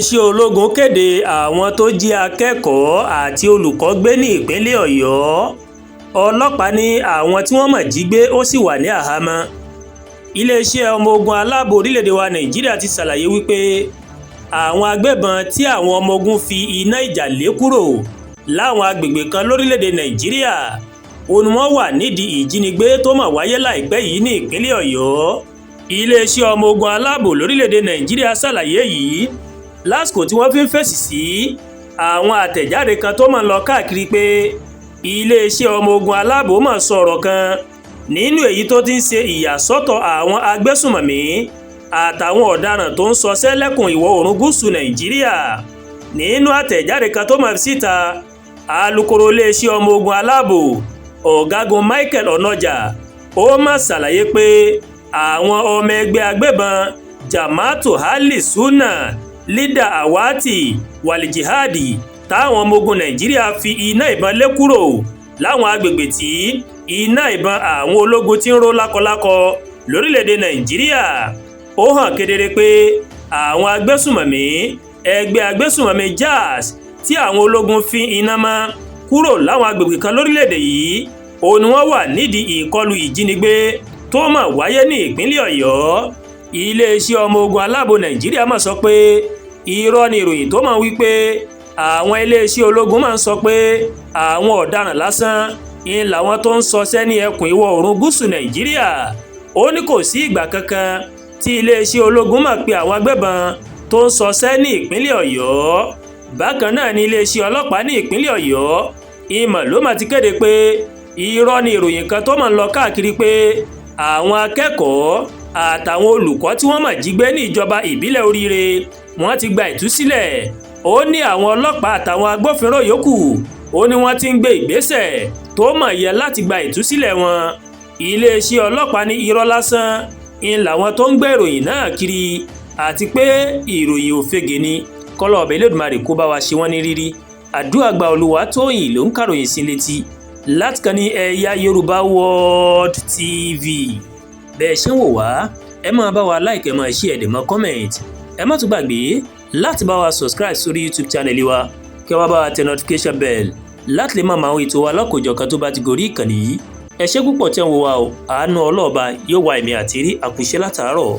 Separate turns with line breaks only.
Iléeṣẹ́ ológun kéde àwọn tó jí akẹ́kọ̀ọ́ àti olùkọ́ gbé ní ìpínlẹ̀ Ọ̀yọ́. Ọlọ́pàá ní àwọn tí wọ́n mọ̀ jí gbé ó sì wà ní àhámọ́. Iléeṣẹ́ ọmọ ogun aláàbò orílẹ̀-èdè wa Nàìjíríà ti ṣàlàyé wípé àwọn agbébọn tí àwọn ọmọ ogun fi iná ìjà lé kúrò láwọn agbègbè kan lórílẹ̀-èdè Nàìjíríà òun ni wọ́n wà nídìí ìjínigbé tó mà wáyé láìpẹ́ yìí ní ìpínlẹ̀ Ọ̀yọ́. Iléeṣẹ́ ọmọ ogun aláàbò lórílẹ̀-èdè Nàìjíríà ṣàlàyé yìí lásìkò tí wọ́n fi ń fèsì sí àwọn àtẹ̀jáde kan tó máa ń lọ káàkiri pé iléeṣẹ́ ọmọ ogun aláàbò máa sọ̀rọ̀ kan nínú èyí tó ti ń ṣe ìyàsọ́tọ̀ àwọn agbésùnmọ̀mí àtàwọn ọ̀daràn tó ń ṣọṣẹ́ lẹ́kùn ìwọ̀ oòrùn gúúsù Nàìjíríà. Nínú àtẹ̀jáde kan tó máa síta, alukoro iléeṣẹ́ ọmọ ogun aláàbò, Ọ̀gágun Michael Onoja, ó máa ṣàlàyé pé àwọn ọmọ ẹgbẹ́ agbébọn Jama'atu Ahli Sunnah Lida Awati Walijihadi táwọn ọmọ ogun Nàìjíríà fi iná ìbọn lé kúrò láwọn agbègbè tí iná ìbọn àwọn ológun ti ń ró lákọlákọ lórílẹ̀‐èdè Nàìjíríà, ó hàn kedere pé àwọn agbésùmọ̀mí ẹgbẹ́ agbésùmọ̀mí JAS tí àwọn ológun fi iná mọ́ kúrò láwọn agbègbè kan lórílẹ̀‐èdè yìí òun ni wọ́n wà nídìí ìkọlù ìjínigbé tó mà wáyé ní ìpínlẹ̀ Ọ̀yọ́. Iléeṣẹ́ ọmọ ogun aláàbò Nàìjíríà mà sọ pé irọ́ ni ìròyìn tó máa wí pé àwọn iléeṣẹ́ ológun máa ń sọ pé àwọn ọ̀daràn lásán ń làwọn tó ń ṣọṣẹ́ ní ẹkùn ìwọ̀ oòrùn gúúsù Nàìjíríà. Ó ní kò sí ìgbà kankan tí iléeṣẹ́ ológun máa pe àwọn agbébọn tó ń ṣọṣẹ́ ní ìpínlẹ̀ Ọ̀yọ́. Bákan náà ni iléeṣẹ́ ọlọ́pàá ní ìpínlẹ̀ Ọ̀yọ́ ìmọ̀ ló mà ti kéde pé irọ́ ni ìròyìn kan tó máa ń lọ káàkiri pé àwọn akẹ́kọ̀ọ́ àtàwọn olùkọ́ tí wọ́n mà jí gbé ní ìjọba ìbílẹ̀ Oríire wọ́n ti gba ìtúsílẹ̀. Ó ní àwọn ọlọ́pàá àtàwọn agbófinró yòókù, ó ní wọ́n ti ń gbé ìgbésẹ̀ tó mọ̀ yẹ láti gba ìtúsílẹ̀ wọn. Iléeṣẹ́ ọlọ́pàá ní irọ́ lásán ń làwọn tó ń gbé ìròyìn náà kiri àti pé ìròyìn òfegè ni. Kọ́lọ́ ọ̀bẹ Elédùmarè kó bá wa ṣe wọ́n ní rírí. Àdúrà gba. Olúwatóyìn ló ń kàròyìn sí létí láti kàn ní Ẹ̀yà Yorùbá World TV. Bẹ́ẹ̀ ṣe ń wò wá, ẹ máa bá wa like, ẹ máa share, ẹ dẹ̀ máa comment. Ẹ má tún gbàgbé láti bá wa subscribe sórí YouTube channel wa, kí wọ́n bá wa tẹ notification bell láti lè máa mọ àwọn ètò wa lọ́kọ̀ọ́jọ̀kan tó bá ti gorí ìkànnì yìí. Ẹ ṣé púpọ̀ tẹ́ ń wo wa o. Àánú ọlọ́ọ̀ba yóò wá èmi àti rí àkùṣe látàárọ̀.